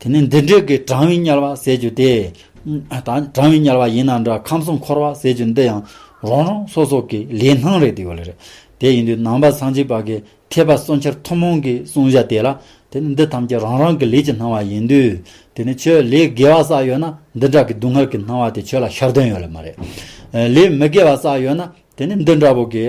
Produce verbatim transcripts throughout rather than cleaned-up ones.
དེ་ནས་འདི་འདྲའི་གི་དྲང་བའི་དམྱལ་བ་ཟེར་རྒྱུ་དེ། ད་དྲང་བའི་དམྱལ་བ་ཡིན་ན་འདྲ། ཁམས་གསུམ་འཁོར་བ་ཟེར་རྒྱུ་འདི་ཡང་རང་རང་སོ་སོ་གི་ལས་སྣང་རེད་དེ་ཡོད་ལེ་རེད། དེ་ཡིན་དུས་ནང་པ་སངས་རྒྱས་པ་གི་ཐེག་པ་གསུམ་ཆར་ཐུན་མོང་གི་གསུང་བྱ་དེ་ལ། དེ་ནི་འདི་ཐམས་ཅད་རང་རང་གི་ལས་ཀྱི་སྣང་བ་ཡིན་དུས། དེ་ནི་ཁྱོད་ལས་དགེ་བ་བསགས་ཡོད་ན་འདི་འདྲ་གི་སྡུག་བསྔལ་གྱི་སྣང་བ་དེ་ཁྱོད་ལ་ཤར་དོན་ཡོད་ལེ་མ་རེད། ལས་མི་དགེ་བ་བསགས་ཡོད་ན། དེ་ནི་འདི་འདྲ་བོ་གི་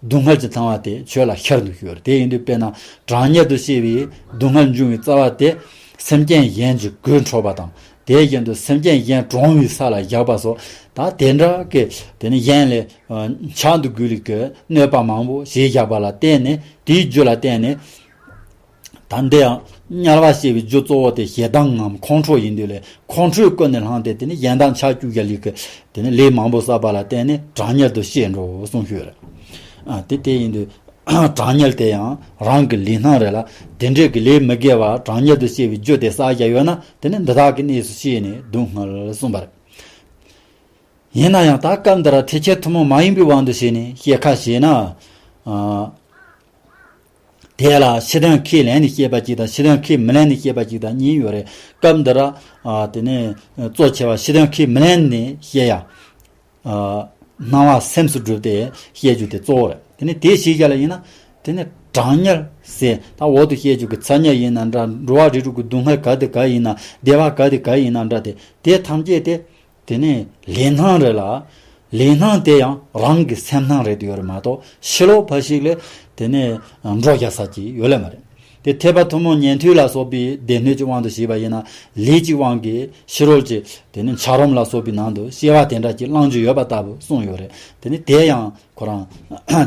སྡུག་བསྔལ་གྱི་སྣང་བ་དེ་ཁྱོད་ལ་ཤར་དུ་ཤོར། དེ་ཡིན་དུས་དཔེར་ན་གྲང་དམྱལ་དུ་སྐྱེ་བའི་སྡུག་བསྔལ་འབྱུང་བའི་རྩ་བ་དེ། སེམས་ཅན་གཞན་གྱི་གོས་འཕྲོག་པ་དང་། དེ་བཞིན་དུ་སེམས་ཅན་གཞན་གྲོང་བའི་ས་ལ་བཞག་པ་སོགས། ད་དེ་འདྲ་གི་དེ་ནི་གཞན་ལས་ཆགས་འདུག་དགོས་ལུགས་ཀྱི་གནོད་པ་མང་པོ་བྱས་བཞག་པ་ལ་བརྟེན་ནས། དེའི་རྒྱུ་ལ་བརྟེན་ནས། ད་འདི་ཡང་དམྱལ་བ་སྐྱེ་བའི་རྒྱུ་གཙོ་བོ་དེ་ཞེ་སྡང་ངམ་ཁོང་ཁྲོ་ཡིན་དུས་ལས། ཁོང་ཁྲོའི་ཀུན་ནས་བསླངས་ཏེ་དེ་ནི་གཞན་དང་ཆགས་བཅུག་ཡ་ལུགས་ཀྱི་དེ་ནི་ལས་མང་པོ་བསགས་པ་ལ་བརྟེན་ནས་གྲང་དམྱལ་དུ་སྐྱེ་འགྲོ་གསུངས་ཤོད་རེད། ཨ་དེ་དེ་ཡིན་དུས། གྲང་དམྱལ་དེ་ཡང་རང་གི་ལས་སྣང་རེད་ལ། དེ་འདྲའི་གི་ལས་མི་དགེ་བ་གྲང་དམྱལ་དུ་སྐྱེ་བའི་རྒྱུ་དེ་བསགས་ཀྱང་ཡོད་ན། དེ་ནི་འདི་དག་གི་གནས་སུ་སྐྱེས་ནས་སྡུག་བསྔལ་གསུངས་པ་རེད། ཡིན་ན་ཡང་ད་སྐབས་འདི་ར་ཐེག་ཆེན་ཐུན་མོང་མ་ཡིན་པའི་དབང་དུ་བྱས་ནས་བཤད་ཁ་བྱས་ན། ཨ་དེ་ལ་ཕྱི་དོན་ཁས་ལེན་ནས་བཤད་པ་གཅིག་དང་། ཕྱི་དོན་ཁས་མི་ལེན་ནས་བཤད་པ་གཅིག་དང་གཉིས་ཡོད་རེད། སྐབས་འདི་ར། ཨ་དེ་ནས་གཙོ་ཆེ་བ་ཕྱི་དོན་ཁས་མི་ལེན་ནས་བཤད་ཡ། ཨ་སྣང་བ་སེམས་སུ་གྲུབ་སྟེ་བཤད་རྒྱུ་དེ་གཙོ་བོ་རེད། དེ་ནས་དེ་ཤེས་རྒྱ་ལ་ཡིན་ན། དེ་ནས་གྲང་དམྱལ་ཟེར། ད་འོག་ཏུ་བཤད་རྒྱུ་གི་ཚ་དམྱལ་ཡིན་ན་འདྲ། འགྲོ་བ་རིགས་དྲུག་གི་སྡུག་བསྔལ་ག་དེ་ག་ཡིན་ན། བདེ་བ་ག་དེ་ག་ཡིན་ན་འདྲ། དེ་དེ་ཐམས་ཅད་དེ། དེ་ནས་ལས་སྣང་རེད་ལ། ལས་སྣང་དེ་ཡང་རང་གི་སེམས་སྣང་རེད་དུ་ཡོད་རེད་མ་གཏོགས། ཕྱི་ལོགས་ཕ་ཞིག་ལས་དེ་ནས་འགྲོ་རྒྱག་ས་ཅིག་ཡོད་ལེ་མ་རེད། དེ་ཐེག་པ་ཐུན་མོང་ཉན་ཐོས་ལ་སོགས་པའི་སྡེ་སྣོད་ཀྱི་དབང་དུ་བྱས་པ་ཡིན་ན། ལས་ཀྱི་དབང་གིས་ཕྱི་རོལ་གྱི་དེ་ནི་འཁྱགས་རོམ་ལ་སོགས་པའི་ནང་དུ་སྐྱེ་བ་དེ་འདྲ་ཅིག་བླང་རྒྱུ་ཡོད་པ་ལྟ་བུ་གསུངས་ཡོད་རེད། དེ་ནི་དེ་ཡང་ཁོ་རང་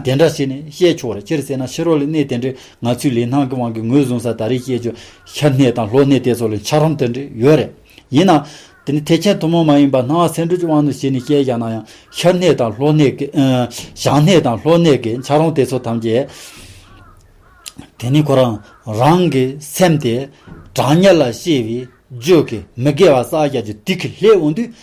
དེ་འདྲ་བྱས་ནས་བཤད་ཆོག་རེད། ཅི་རེད་ཟེར་ན་ཕྱི་རོལ་ལ་གནས་དེ་འདྲའི་ང་ཚོའི་ལས་སྣང་གི་དབང་གིས་ངོས་བཟུང་ས། ད་རེས་བཤད་རྒྱུ་ཤར་གནས་དང་ལྷོ་གནས་དེ་ཚོ་ལ་འཁྱགས་རོམ་དེ་འདྲ་ཡོད་རེད། ཡིན་ན། དེ་ནི་ཐེག་ཆེན་ཐུན་མོང་མ་ཡིན་པ་སྣང་བ་སེམས་སྒྲུབ་ཀྱི་དབང་དུ་བྱས་ནས་བཤད་བཞག་ན་ཡང་། ཤར་གནས་དང་ལྷོ་གནས་ཀྱི། ཨ་བྱང་གནས་དང་ལྷོ་གནས་ཀྱི་འཁྱགས་རོམ་དེ་ཚོ་ཐམས་ཅད། དེ་ནི་ཁོ་རང་རང་གི་སེམས་དེ་གྲང་དམྱལ་ལ་སྐྱེ་བའི་རྒྱུ་གི་མི་དགེ་བ་བསགས་བཞག་རྒྱུ་དེ་གིས་སླེབས་འོང་དུས།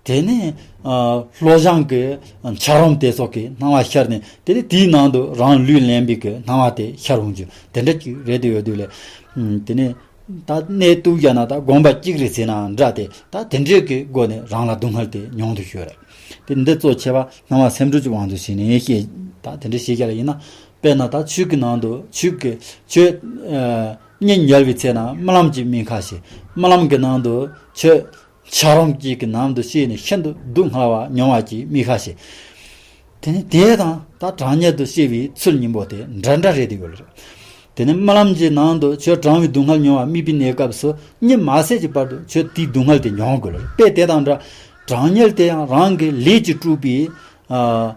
དེ་ནི་ཨ་ལྷོ་བྱང་གི་འཁྱགས་རོམ་དེ་ཚོ་གི་སྣང་བ་ཤར་ནས། དེ་ནི་དེའི་ནང་དུ་རང་ལུས་ལེན་པའི་གི་སྣང་བ་དེ་ཤར་འོང་རྒྱུ་དེ་འདྲ་ཅིག་རེད་དེ་ཡོད་དུས་ལས། ཨ་དེ་ནི། ད་གནས་དུས་ཀྱང་ན་ད་དགོངས་པ་གཅིག་རེད་ཟེར་ན་འདྲ། དེ་ད་དེ་འདྲའི་གི་སྒོ་ནས་རང་ལ་སྡུག་བསྔལ་དེ་མྱོང་དུ་ཤོར་རེད། དེ་འདི་གཙོ་ཆེ་བ་སྣང་བ་སེམས་སྒྲུབ་ཀྱི་དབང་དུ་བྱས་ནས་བཤད། ད་དེ་འདྲ་བཤད་རྒྱ་ལ་ཡིན་ན། དཔེར་ན་ད་ཆོས་ཀྱི་ནང་དུ་ཆོས་ཀྱི་ཆོས་ཨ་གཉིད་ཉལ་བའི་ཚེ་ན་རྨི་ལམ་གྱི་མིག་ཁ་ཞིག་རྨི་ལམ་གྱི་ནང་དུ་ཆོས་འཁྱགས་རོམ་གཅིག་གི་ནང་དུ་སྐྱེས་ནས་ཤིན་ཏུ་སྡུག་བསྔལ་བ་མྱོང་བ་གྱི་མིག་ཁ་ཞིག་དེ་ནི་དེ་དང་ད་གྲང་དམྱལ་དུ་སྐྱེ་བའི་ཚུལ་གཉིས་པོ་དེ་འདྲ་འདྲ་རེད་དེ་ཡོད་རེད། དེ་ནི་རྨི་ལམ་གྱི་ནང་དུ་ཁྱོད་གྲང་བའི་སྡུག་བསྔལ་མྱོང་བ་དམིགས་པའི་གནས་སྐབས་སུ་གཉིད་མ་སད་ཀྱི་བར་དུ་ཁྱོད་དེའི་སྡུག་བསྔལ་དེ་མྱོང་དགོས་ལ། དཔེ་དེ་དང་འདྲ། གྲང་དམྱལ་དེ་ཡང་རང་གི་ལས་ཀྱིས་སྤྲུགས་པའི་ཨ་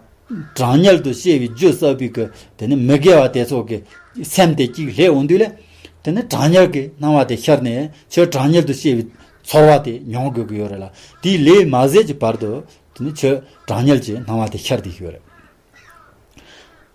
གྲང་དམྱལ་དུ་སྐྱེ་བའི་རྒྱུ་བསགས་པའི་གི་དེ་ནི་མི་དགེ་བ་དེ་ཚོ་གི་སེམས་དེ་གཅིག་སླེབས་འོང་དུས་ལས། དེ་ནི་གྲང་དམྱལ་གྱི་སྣང་བ་དེ་ཤར་ནས་ཁྱོད་གྲང་དམྱལ་དུ་སྐྱེ་བའི་ཚོར་བ་དེ་མྱོང་དགོས་ཀྱི་ཡོད་རེད་ལ། དེའི་ལས་མ་ཟད་ཀྱི་བར་དུ་དེ་ནི་ཁྱོད་གྲང་དམྱལ་གྱི་སྣང་བ་དེ་ཤར་བསྡད་ཀྱི་ཡོད་རེད།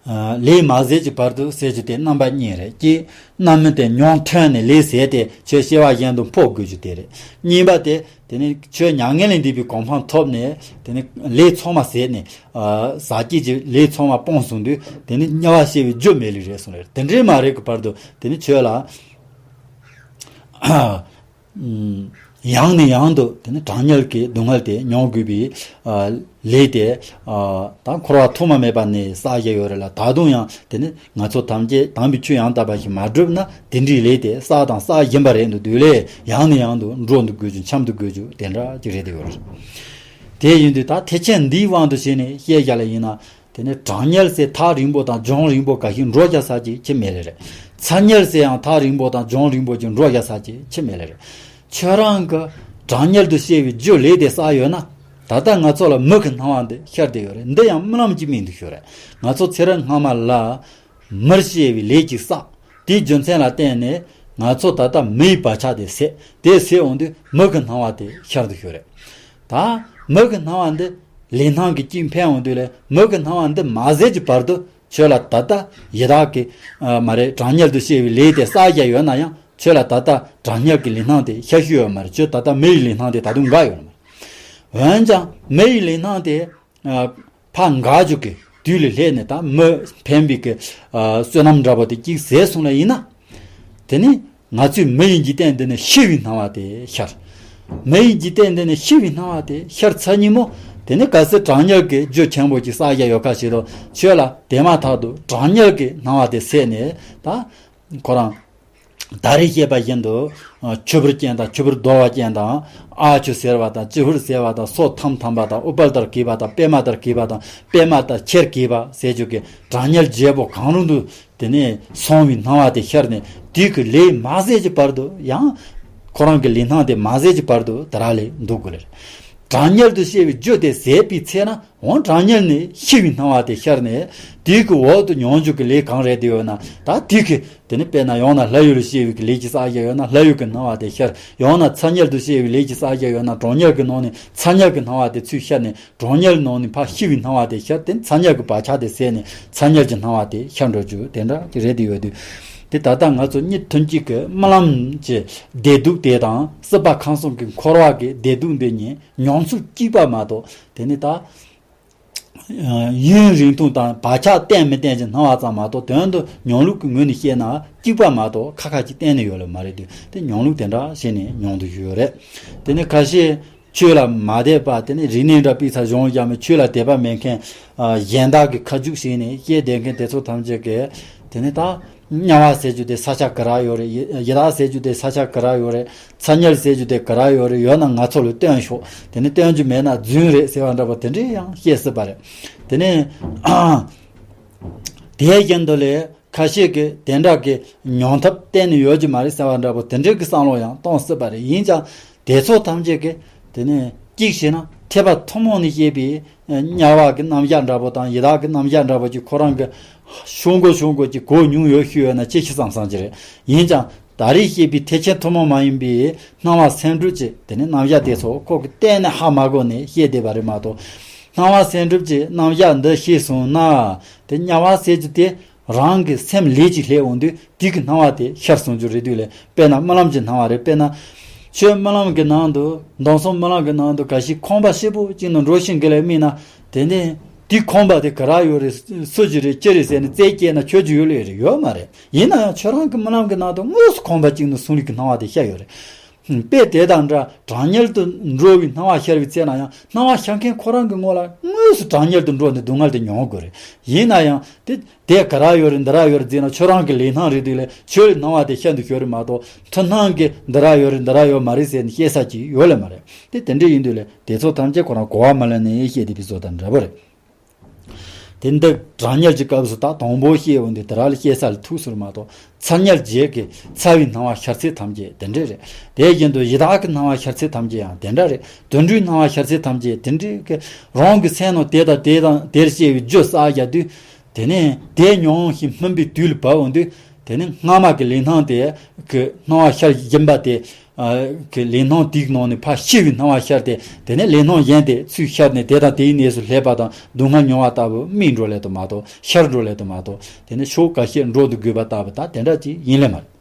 ཨ་ལས་མ་ཟད་ཀྱི་བར་དུ་ཟེར་རྒྱུ་དེ་རྣམ་པ་གཉིས་རེད། གཅིག་རྣམ་སྨིན་དེ་མྱོང་ཐོན་ནས་ལས་ཟད་དེ་ཁྱོད་སྐྱེ་བ་གཞན་དུ་འཕོ་དགོས་རྒྱུ་དེ་རེད། གཉིས་པ་དེ་དེ་ནི་ཁྱོད་མྱ་ངན་ལས་འདས་པའི་གོ་འཕང་ཐོབ་ནས། དེ་ནི་ལས་ཚང་མ་ཟད་ནས། ཨ་ཟག་བཅས་ཀྱི་ལས་ཚང་མ་སྤངས་སོང་དུས་དེ་ནི་དམྱལ་བ་སྐྱེ་བའི་རྒྱུ་མེད་ལུགས་རེད་གསུངས་རེད། དེ་འདྲའི་མ་རེད་ཀྱི་བར་དུ་དེ་ནི་ཁྱོད་ལ། ཨ་ཡང་ནས་ཡང་དུ་དེ་ནི་གྲང་དམྱལ་གྱི་སྡུག་བསྔལ་དེ་མྱོང་དགོས་པའི་ཨ་ལས་དེ་ཨ་ད་འཁོར་བ་ཐོག་མ་མེད་པ་ནས་བསགས་བཞག་ཡོད་རེད་ལ། ད་དུང་ཡང་དེ་ནི་ང་ཚོ་ཐམས་ཅད་དམ་པའི་ཆོས་ཡང་དག་པ་ཞིག་མ་བསྒྲུབས་ན་དེ་འདྲའི་ལས་དེ་བསགས་དང་བསགས་བཞིན་པ་རེད་འདུག་དུས་ལས། ཡང་ནས་ཡང་དུ་འགྲོ་འདུག་དགོས་རྒྱུ། འཁྱམས་འདུག་དགོས་རྒྱུ་དེ་འདྲ་ཅིག་རེད་དེ་ཡོད་རེད། དེ་ཡིན་དུས་ད་ཐེག་ཆེན་འདིའི་དབང་དུ་བྱས་ནས་བཤད་བཞག་ལ་ཡིན་ན། དེ་ནི་གྲང་དམྱལ་ཟེར་ཐག་རིང་པོ་དང་ལྗོངས་རིང་པོ་འགའ་ཞིག་འགྲོ་བཞག་ས་ཅིག་ཅི་མེད་ལེ་རེད། ཚ་དམྱལ་ཟེར་ཡང་ཐག་རིང་པོ་དང་ལྗོངས་རིང་པོ་ཅིག་འགྲོ་བཞག་ས་ཅིག་ཅི་མེད་ལེ་རེད། ཁྱོད་རང་གི་གྲང་དམྱལ་དུ་སྐྱེ་བའི་རྒྱུ་ལས་དེ་བསགས་ཡོད་ན། ད་ལྟ་ང་ཚོ་ལ་མིག་གི་སྣང་བ་འདི་ཤར་བསྡད་ཡོད་རེད། འདི་ཡང་རྨི་ལམ་གྱི་མིག་འདུག་ཤོད་རེད། ང་ཚོ་ཚེ་རབས་སྔ་མ་ལ་མིར་སྐྱེ་བའི་ལས་ཅིག་བསགས། དེའི་རྒྱུ་མཚན་ལ་བརྟེན་ནས་ང་ཚོ་ད་ལྟ་མི་ཡི་བག་ཆགས་དེ་ཟད། དེ་ཟད་འོང་དུས་མིག་གི་སྣང་བ་དེ་ཤར་འདུག་ཤོད་རེད། ད་མིག་གི་སྣང་བ་འདི་ལས་སྣང་གི་དཀྱིལ་འཕེན་འོང་དུས་ལས། མིག་གི་སྣང་བ་འདི་མ་ཟད་ཀྱི་བར་དུ་ཁྱོད་ལ་ད་ལྟ་ཡི་དྭགས་ཀྱི་ཨ་མ་རེད། གྲང་དམྱལ་དུ་སྐྱེ་བའི་ལས་དེ་བསགས་བཞག་ཡོད་ན་ཡང་། ཁྱོད་ལ་ད་ལྟ་གྲང་དམྱལ་གྱི་ལས་སྣང་དེ་ཤར་ཤུལ་ཡོད་མ་རེད། ཁྱོད་ད་ལྟ་མི་ཡི་ལས་སྣང་དེ་ད་དུང་འགག་ཡོད་མ་རེད། འོན་ཀྱང་མི་ཡི་ལས་སྣང་དེ་ཨ་ཕར་འགག་རྒྱུ་གི་དུས་ལ་སླེབས་ནས། ད་མི་འཕེན་པའི་གི་ཨ་བསོད་ནམས་འདྲ་པོ་དེ་གཅིག་ཟད་སོང་ལ་ཡིན་ན། དེ་ནི་ ང་ཚོས་མི་ཡི་འཇིག་རྟེན་འདི་ནས་ཤི་བའི་སྣང་བ་དེ་ཤར། མི་ཡི་འཇིག་རྟེན་འདི་ནས་ཤི་བའི་སྣང་བ་དེ་ཤར་ཚར་ཉིན་མོ། དེ་ནས་གལ་སྲིད་གྲང་དམྱལ་གྱི་རྒྱུ་ཆེན་པོ་ཅིག་བསགས་ཡ་ཡོད་ཁ་ཞིག་ལ། ཁྱོད་ལ་དེ་མ་ཐག་ཏུ་གྲང་དམྱལ་གྱི་སྣང་བ་དེ་སད་ནས་ད། ཁོ་རང་། ད་རེས་བཤད་པ་བཞིན་དུ། ཆུ་བུར་ཅན་དང་ཆུ་བུར་རྡོལ་བ་ཅན་དང་། ཨ་ཆུ་ཟེར་བ་དང་ཅི་བུར་ཟེར་བ་དང་། སོ་ཐམ་ཐམ་པ་དང་། ཨུཏྤལ་ལྟར་གས་པ་དང་། པད་མ་ལྟར་གས་པ་དང་། པད་མ་ལྟར་ཆེར་གས་པ་ཟེར་རྒྱུ་གི་གྲང་དམྱལ་བརྗེ་པོ་གང་རུང་དུ། དེ་ནས་སོང་བའི་སྣང་བ་དེ་ཤར་ནས། དུས་ཀྱི་ལས་མ་ཟད་ཀྱི་བར་དུ་ཡང་། ཁོ་རང་གི་ལས་སྣང་དེ་མ་ཟད་ཀྱི་བར་དུ་དེ་ར་ལས་འདུག་དགོས་ལེ། གྲང་དམྱལ་དུ་སྐྱེ་བའི་རྒྱུ་དེ་ཟད་པའི་ཚེ་ན། འོང་གྲང་དམྱལ་ནས་ཤི་བའི་སྣང་བ་དེ་ཤར་ནས། དུས་ཀྱི་འོག་ཏུ་མྱོང་འཇུག་གི་ལས་གང་རེད་དེ་ཡོད་ན། ད་དུས་ཀྱི་དེ་ནི་དཔེར་ན་ཡང་ན་ལྷ་ཡུལ་ལ་སྐྱེ་བའི་གི་ལས་ཀྱི་བསགས་ཡ་ཡོད་ན་ལྷ་ཡུལ་གྱི་སྣང་བ་དེ་ཤར། ཡང་ན་ཚ་དམྱལ་དུ་སྐྱེ་བའི་ལས་ཀྱི་བསགས་ཡ་ཡོད་ན་གྲང་དམྱལ་གྱི་ནང་ནས་ཚ་དམྱལ་གྱི་སྣང་བ་དེ་ཚུར་ཤར་ནས། གྲང་དམྱལ་ནང་ནས་ཕར་ཤི་བའི་སྣང་བ་དེ་ཤར་ཏེ། ཚ་དམྱལ་གྱི་བག་ཆགས་དེ་ཟད་ནས་ཚ་དམྱལ་གྱི་སྣང་བ་དེ་ཤར་འགྲོ་རྒྱུ་དེ་འདྲ་ཅིག་རེད་དེ་ཡོད་དུས། དེ་ད་ལྟ་ང་ཚོ་གཉིས་ཐུན་གཅིག་གི་རྨི་ལམ་གྱི་བདེ་སྡུག་དེ་དང་སྲིད་པ་ཁམས་གསུམ་གྱི་འཁོར་བ་གི་བདེ་སྡུག་འདི་གཉིས་མྱོང་ཚུལ་གཅིག་པ་མ་གཏོགས། དེ་ནི་ད་ཡུན་རིང་ཐུང་དང་བག་ཆགས་བརྟན་མི་བརྟན་གྱི་སྣང་བ་ཙམ་མ་གཏོགས། དོན་དུ་མྱོང་ལུགས་ཀྱི་ངོས་ནས་བཤད་ན་གཅིག་པ་མ་གཏོགས་ཁ་ཁ་ཅིག་གཏན་ནས་ཡོད་ལ་མ་རེད་དུས། དེ་མྱོང་ལུགས་དེ་འདྲ་བྱས་ནས་མྱོང་དུ་ཡོད་རེད། དེ་ནི་ཁ་ཤས། ཆོས་ལ་མ་དད་པ། དེ་ནི་རིག་གནས་འདྲ་པའི་ཚ་གཞུང་རྒྱ་མི་ཆོས་ལ་དད་པ་མེད་མཁན། ཨ། གཞན་དག་གི་ཁ་རྒྱུག་བྱས་ནས་བཤད་བསྡད་མཁན་དེ་ཚོ་ཐམས་ཅད་ཀྱིས། དེ་ནི་ད་དམྱལ་བ་ཟེར་རྒྱུ་དེ་ས་ཆ་ག་ར་ཡོད་རེད། ཡི་ཡི་དྭགས་ཟེར་རྒྱུ་དེ་ས་ཆ་ག་ར་ཡོད་རེད། ཚ་དམྱལ་ཟེར་རྒྱུ་དེ་ག་ར་ཡོད་རེད། ཡོད་ན་ང་ཚོ་ལ་སྟོན་ཤོག་དེ་ནི་སྟོན་རྒྱུ་མེད་ན་རྫུན་རེད་ཟེར་བ་འདྲ་པོ་དེ་འདྲས་ཡང་བཤད་སྲིད་པ་རེད། དེ་ནི་དེ་བཞིན་དུ་ལས། ཁ་ཤས་ཀྱིས་དེ་འདྲ་གི་མྱོང་ཐབས་གཏན་ནས་ཡོད་ཀྱི་མ་རེད་ཟེར་བ་འདྲ་པོ་དེ་འདྲའི་གི་བསམ་བློ་ཡང་གཏོང་སྲིད་པ་རེད། ཡིན་ཀྱང་དེ་ཚོ་ཐམས་ཅད་ཀྱིས། དེ་ནས་གཅིག་བྱས་ན་ཐེག་པ་ཐུན་མོང་ནས་བཤད་པའི་དམྱལ་བ་གི་རྣམ་གཞག་འདྲ་པོ་དང་ཡི་དྭགས་ཀྱི་རྣམ་གཞག་འདྲ་པོ་ཅིག་ཁོ་རང་གི་ཤོང་གོ་ཤོང་གོ་ཅིག་གོ་མྱོང་ཡོད་ཤོས་ཡོད་ན་ཅི་ཞིག་བསམ་བསམ་ཅིག་རེད། ཡིན་ཀྱང་ད་རེས་བཤད་པའི་ཐེག་ཆེན་ཐུན་མོང་མ་ཡིན་པའི་སྣང་བ་སེམས་སྒྲུབ་ཀྱི་དེ་ནས་རྣམ་གཞག་དེ་ཚོ་ཁོ་གི་གཏན་ནས་ཧ་མ་གོ་ནས་བཤད་བསྡད་པ་རེད་མ་གཏོགས། སྣང་བ་སེམས་སྒྲུབ་ཀྱི་རྣམ་གཞག་འདི་ཤེས་སོང་ན། དེ་དམྱལ་བ་ཟེར་རྒྱུ་དེ། རང་གི་སེམས་ལས་ཅིག་སླེབས་འོང་དུས་དེ་གི་སྣང་བ་དེ་ཤར་སོང་རྒྱུ་རེད་དུས་ལས། དཔེར་ན་རྨི་ལམ་གྱི་སྣང་བ་རེད། དཔེར་ན། ཆོས་རྨི་ལམ་གྱི་ནང་དུ། མདང་སང་རྨི་ལམ་གྱི་ནང་དུ་ག་ཞིག་ཁང་པ་ཧྲིལ་པོ་གཅིག་ནང་འགྲོ་ཞིང་གི་ལས་རྨིས་ན། དེ་ནས་དེ་ཁང་པ་དེ་ག་ར་ཡོད་རེད། སུ་ཞིག་རེད། ཅི་རེད་ཟེར་ནས་རྩད་བཅད་ན་ཆོད་རྒྱུ་ཡོད་ལེ་རེད། ཡོད་མ་རེད། ཡིན་ན་ཡང་ཁྱོད་རང་གི་རྨི་ལམ་གྱི་ནང་དུ་དངོས་སུ་ཁང་པ་གཅིག་ནང་སོང་ལེ་གི་སྣང་བ་དེ་ཤར་ཡོད་རེད། དཔེ་དེ་དང་འདྲ་གྲང་དམྱལ་དུ་འགྲོ་བའི་སྣང་བ་ཤར་བའི་ཚེ་ན་ཡང་སྣང་བ་ཤར་མཁན་ཁོ་རང་གི་ངོ་ལ་དངོས་སུ་གྲང་དམྱལ་དུ་འགྲོ་ནས་སྡུག་བསྔལ་དེ་མྱོང་དགོས་རེད། ཡིན་ན་ཡང་དེ་དེ་ག་ར་ཡོད་རེད། འདི་ར་ཡོད་རེད་ཟེར་ན་ཁྱོད་རང་གི་ལས་སྣང་རེད་དུས་ལས། ཁྱོད་ལ་སྣང་བ་དེ་ཤར་འདུག་ཤོད་རེད་མ་གཏོགས། མཐུན་སྣང་གི་འདི་ར་ཡོད་རེད། འདི་ར་ཡོད་མ་རེད་ཟེར་ནས་བཤད་ས་ཅིག་ཡོད་ལེ་མ་རེད། དེ་དེ་འདྲ་ཡིན་དུས་ལས་དེ་ཚོ་ཐམས་ཅད་ཁོ་རང་གོ་བ་མ་ལོན་ནས་བཤད་བསྡད་པའི་བཟོ་དང་འདྲ་པོ་རེད། དེ་འདི་གྲང་དམྱལ་གྱི་སྐབས་སུ་ད་དང་པོ་བཤད་འོང་དུས་དེ་ར་ལ་བཤད་ས་ལ་ཐུག་ཟེར་མ་གཏོགས། ཚ་དམྱལ་རྗེས་ཀྱི་ཚ་བའི་སྣང་བ་ཤར་ཚད་ཐམས་ཅད་དེ་འདྲ་རེད། དེ་བཞིན་དུ་ཡི་དྭགས་ཀྱི་སྣང་བ་ཤར་ཚད་ཐམས་ཅད་ཡང་དེ་འདྲ་རེད། དུད་འགྲོའི་སྣང་བ་ཤར་ཚད་ཐམས་ཅད་དེ་འདྲ་གི། རང་གི་སེམས་ནང་དེ་དང་དེ་དང་དེར་སྐྱེ་བའི་རྒྱུ་བསགས་རྒྱུ་དུས། དེ་ནས་དེ་མྱོང་ཞིང་སྨིན་པའི་དུས་ལ་བབ་འོང་དུས། དེ་ནས་སྔ་མ་གི་ལས་སྣང་དེ་གི་སྣང་བ་ཤར་བཞིན་པ་དེ། ཨ། གི་ལས་སྣང་དེའི་ནང་ནས་ཕར་ཤི་བའི་སྣང་བ་ཤར་ཏེ། དེ་ནས་ལས་སྣང་གཞན་དེ་ཚུར་ཤར་ནས་དེ་དང་དེའི་གནས་སུ་སླེབས་པ་དང་སྡུག་བསྔལ་མྱོང་བ་ལྟ་བུ་རྨིས་འགྲོ་ལེ་དུ་མ་གཏོགས། ཤར་འགྲོ་ལེ་དུ་མ་གཏོགས། དེ་ནས་ཕྱོགས་འགའ་ཤས་འགྲོ་དུ་དགོས་པ་ལྟ་བུ་ད་དེ་འདྲ་ཅིག་ཡིན་ལེ་མ་རེད།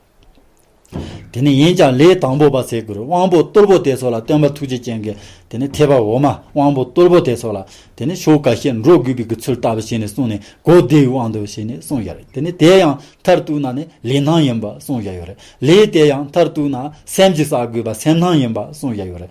དེ་ནས་ཡིན་ཀྱང་ལས་དང་པོ་པ་ཟེར་དགོས་རེད། དབང་པོ་རྟུལ་པོ་དེ་ཚོ་ལ་སྟོན་པ་ཐུགས་རྗེ་ཅན་གྱིས། དེ་ནས་ཐེག་པ་འོག་མ་དབང་པོ་རྟུལ་པོ་དེ་ཚོ་ལ། དེ་ནས་ཕྱོགས་འགའ་ཤས་འགྲོ་དགོས་པའི་གི་ཚུལ་ལྟ་བུ་བྱས་ནས་གསུངས་ནས། གོ་བདེ་བའི་དབང་དུ་བྱས་ནས་གསུངས་ཡོད་རེད། དེ་ནས་དེ་ཡང་མཐར་གཏུགས་ན་ནི་ལས་སྣང་ཡིན་པ་གསུངས་ཡོད་རེད། ལས་དེ་ཡང་མཐར་གཏུགས་ན་སེམས་ཀྱིས་བསགས་དགོས་པ་སེམས་སྣང་ཡིན་པ་གསུངས་ཡོད་རེད།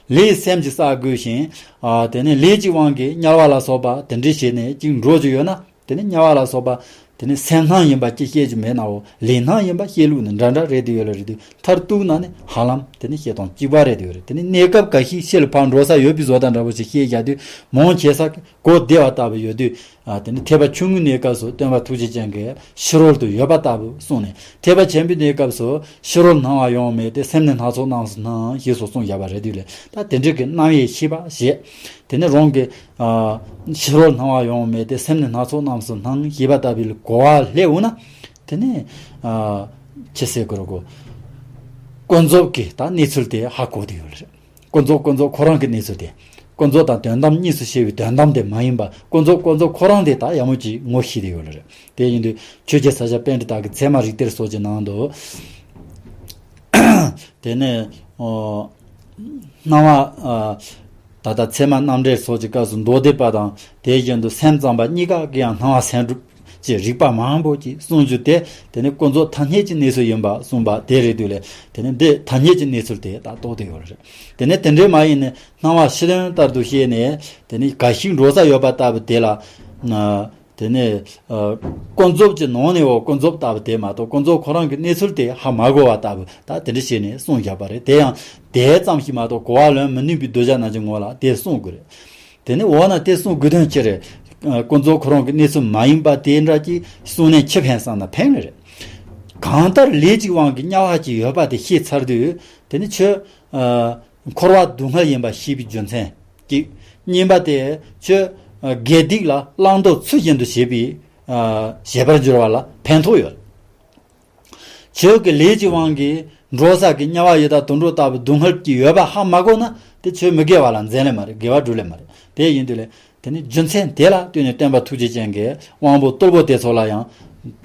ལས་སེམས་ཀྱིས་བསགས་དགོས་ཤིང་། ཨ། དེ་ནས་ལས་ཀྱི་དབང་གིས་དམྱལ་བ་ལ་སོགས་པ་དེ་འདྲ་བྱས་ནས་ཅིག་འགྲོ་རྒྱུ་ཡོད་ན། དེ་ནི་དམྱལ་བ་ལ་སོགས་པ། དེ་ནི་སེམས་སྣང་ཡིན་པ་ཅིག་བཤད་རྒྱུ་མེད་ནའོ། ལས་སྣང་ཡིན་པ་བཤད་ལུགས་ནི་འདྲ་འདྲ་རེད་དེ་ཡོད་ལ་རེད་དུས། མཐར་གཏུགས་ན་ནི་ཧ་ལམ་དེ་ནི་བཤད་སྟངས་གཅིག་པ་རེད་དེ་ཡོད་རེད། དེ་ནི་གནས་སྐབས་འགའ་ཞིག་ཕྱི་ལ་ཕར་འགྲོ་ས་ཡོད་པའི་བཟོ་ལྟ་འདྲ་པོ་ཞིག་བཤད་བཞག་དུས་མང་ཆེ་ས་གོ་བདེ་བ་ལྟ་བུ་ཡོད་དུས། ཨ། དེ་ནི་ཐེག་པ་ཆུང་ངུའི་གནས་སྐབས་སུ་སྟོན་པ་ཐུགས་རྗེ་ཅན་གྱིས་ཕྱི་རོལ་དུ་ཡོད་པ་ལྟ་བུ་གསུངས་ནས། ཐེག་པ་ཆེན་པོའི་གནས་སྐབས་སུ་ཕྱི་རོལ་སྣང་བ་ཡོང་མེད་དེ། སེམས་ནི་སྣ་ཚོགས་རྣམས་སུ་སྣང་ཞེས་སོགས་གསུངས་བཞག་པ་རེད་དུས་ལས། ད་དེ་འདྲ་གི་རྣམ་དབྱེ་ཤེས་པ་ཞེས། དེ་ནི་རང་གི། ཨ། ཕྱི་རོལ་སྣང་བ་ཡོང་མེད་དེ། སེམས་ནི་སྣ་ཚོགས་རྣམས་སུ་སྣང་ཞེས་པ་ལྟ་བུའི་གོ་བ་སླེབས་འོང་ན། དེ་ནི། ཨ། ཅི་ཟེར་དགོས་རེད་གོ། ཀུན་རྫོབ་ཀྱི་ད་གནས་ཚུལ་དེ་ཧ་གོ་བསྡད་ཡོད་རེད། ཀུན་རྫོབ་ཀུན་རྫོབ་ཁོ་རང་གི་གནས་ཚུལ་དེ། ཀུན་རྫོབ་དང་དོན་དམ་གཉིས་སུ་ཕྱེ་བའི་དོན་དམ་དེ་མ་ཡིན་པ། ཀུན་རྫོབ་ཀུན་རྫོབ་ཁོ་རང་དེ་ད་ཡག་མོ་ཅིག་ངོ་ཤེས་བསྡད་ཡོད་རེད། དེ་ཡིན་དུས་ཆོས་རྒྱལ་ས་སྐྱ་པཎྜི་ཏ་གི་ཚད་མ་རིགས་གཏེར་སོགས་ཀྱི་ནང་དུ། དེ་ནས། ཨོ། སྣང་བ། ཨ། ད་ལྟ་ཚད་མ་རྣམ་འགྲེལ་སོགས་ཀྱི་སྐབས་སུ་མདོ་སྡེ་པ་དང་དེ་བཞིན་དུ་སེམས་ཙམ་པ་གཉིས་ཀ་གིས་ཡང་སྣང་བ་སེམས་སྒྲུབ་ ཅེས་རིགས་པ་མང་པོ་ཅིག་གསུང་རྒྱུ་དེ། དེ་ནི་ཀུན་རྫོབ་ཐ་སྙད་ཀྱི་གནས་ཚུལ་ཡིན་པ་གསུངས་པ་དེ་རེད་འདུག་ལས། དེ་ནི་འདི་ཐ་སྙད་ཀྱི་གནས་ཚུལ་དེ་ད་རྟོགས་བསྡད་ཡོད་རེད། དེ་ནི་དེ་འདྲའི་མ་ཡིན་ནི་སྣང་བ་ཕྱི་དོན་ལྟར་དུ་བཤད་ནས། དེ་ནི་འགའ་ཞིག་འགྲོ་ས་ཡོད་པ་ལྟ་བུ་དེ་ལ། དེ་ནི་ཀུན་རྫོབ་ཀྱི་ནང་ནས་འོ་ཀུན་རྫོབ་ལྟ་བུ་དེ་མ་གཏོགས་ཀུན་རྫོབ་ཁོ་རང་གི་གནས་ཚུལ་དེ་ཧ་མ་གོ་བ་ལྟ་བུ་ད་དེ་འདྲ་བྱས་ནས་གསུངས་བཞག་པ་རེད། དེ་ཡང་དེ་ཙམ་ཞིག་མ་གཏོགས་གོ་བ་ལོན་མི་ནུས་པའི་གདུལ་བྱ་རྣམས་ཀྱི་ངོ་ལ་དེ་གསུང་དགོས་རེད། དེ་ནི་འོ་ན་དེ་གསུང་དགོས་དོན་ཅི་རེད། ཀུན་རྫོབ་ཁོ་རང་གི་གནས་ཚུལ་མ་ཡིན་པ་དེ་འདྲ་ཅིག་གསུང་ནས་ཅི་ཕན་བསམ་ན་ཕན་ནི་རེད། གང་ལྟར་ལས་ཀྱི་དབང་གིས་དམྱལ་བ་ཅིག་ཡོད་པ་དེ་ཤེས་ཚར་དུས། དེ་ནི་ཁྱོད་འཁོར་བ་སྡུག་བསྔལ་ཡིན་པ་ཤེས་པའི་རྒྱུ་མཚན་གཅིག་གཉིས་པ་དེ་ཁྱོད་དགེ་སྡིག་ལ་བླང་དོར་ཚུལ་བཞིན་དུ་བྱེད་པའི་བྱེད་པར་འགྱུར་བ་ལ་ཕན་ཐོགས་ཡོད། ཁྱོད་ཀྱི་ལས་ཀྱི་དབང་གིས་འགྲོ་ས་གི་དམྱལ་བ་ཡི་དྭགས་དུད་འགྲོ་ལྟ་བུ་སྡུག་བསྔལ་གྱི་ཡོད་པ་ཧ་མ་གོ་ན། དེ་ཁྱོད་མི་དགེ་བ་ལ་འཛེམ་ལེ་མ་རེད། དགེ་བ་སྒྲུབ་ལེ་མ་རེད། དེ་ཡིན་དུས་ལས་དེ་ནི་རྒྱུ་མཚན་དེ་ལ་ལྟོས་ནས་སྟོན་པ་ཐུགས་རྗེ་ཅན་གྱིས་དབང་པོ་རྟུལ་པོ་དེ་ཚོ་ལ་ཡང་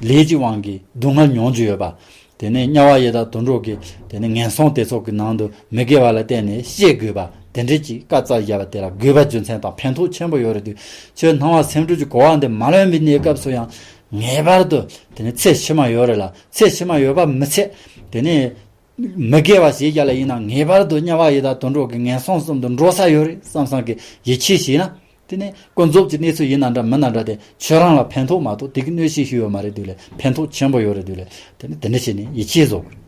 ལས་ཀྱི་དབང་གིས་སྡུག་བསྔལ་མྱོང་རྒྱུ་ཡོད་པ། དེ་ནས་དམྱལ་བ་ཡི་དྭགས་དུད་འགྲོ་གི་དེ་ནས་ངན་སོང་དེ་ཚོ་གི་ནང་དུ་མི་དགེ་བ་ལ་བརྟེན་ནས་སྐྱེ་དགོས་པ་དེ་འདྲ་ཅིག་བཀའ་སྩལ་བཞག་པ་དེ་ལ་དགོས་པ་རྒྱུ་མཚན་དང་ཕན་ཐོགས་ཆེན་པོ་ཡོད་རེད་དུས། ཁྱོད་སྣང་བ་སེམས་སྒྲུབ་ཀྱི་གོ་བ་འདི་མ་ལོན་པའི་གནས་སྐབས་སུ་ཡང་ངེས་པར་དུ་དེ་ནས་ཚེ་ཕྱི་མ་ཡོད་རེད་ལ། ཚེ་ཕྱི་མ་ཡོད་པ་མི་ཚད། དེ་ནས་མི་དགེ་བ་བྱེད་རྒྱུ་ལ་ཡིན་ན་ངེས་པར་དུ་དམྱལ་བ་ཡི་དྭགས་དུད་འགྲོ་གི་ངན་སོང་གསུམ་དུ་འགྲོ་ས་ཡོད་རེད་བསམ་བསམ་གྱི་ཡིད་ཆེས་བྱས་ན། དེ་ནས་ཀུན་རྫོབ་ཀྱི་གནས་ཚུལ་ཡིན་ན་འདྲ་མིན་ན་འདྲ་དེ་ཁྱོད་རང་ལ་ཕན་ཐོགས་མ་གཏོགས་དེ་གི་གནོད་བྱེད་ཤིག་ཡོད་མ་རེད་དུས་ལས། ཕན་ཐོགས་ཆེན་པོ་ཡོད་རེད་དུས་ལས། དེ་ནས་དེ་འདྲ་བྱས་ནས་ཡིད་ཆེས་བཟོ་དགོས།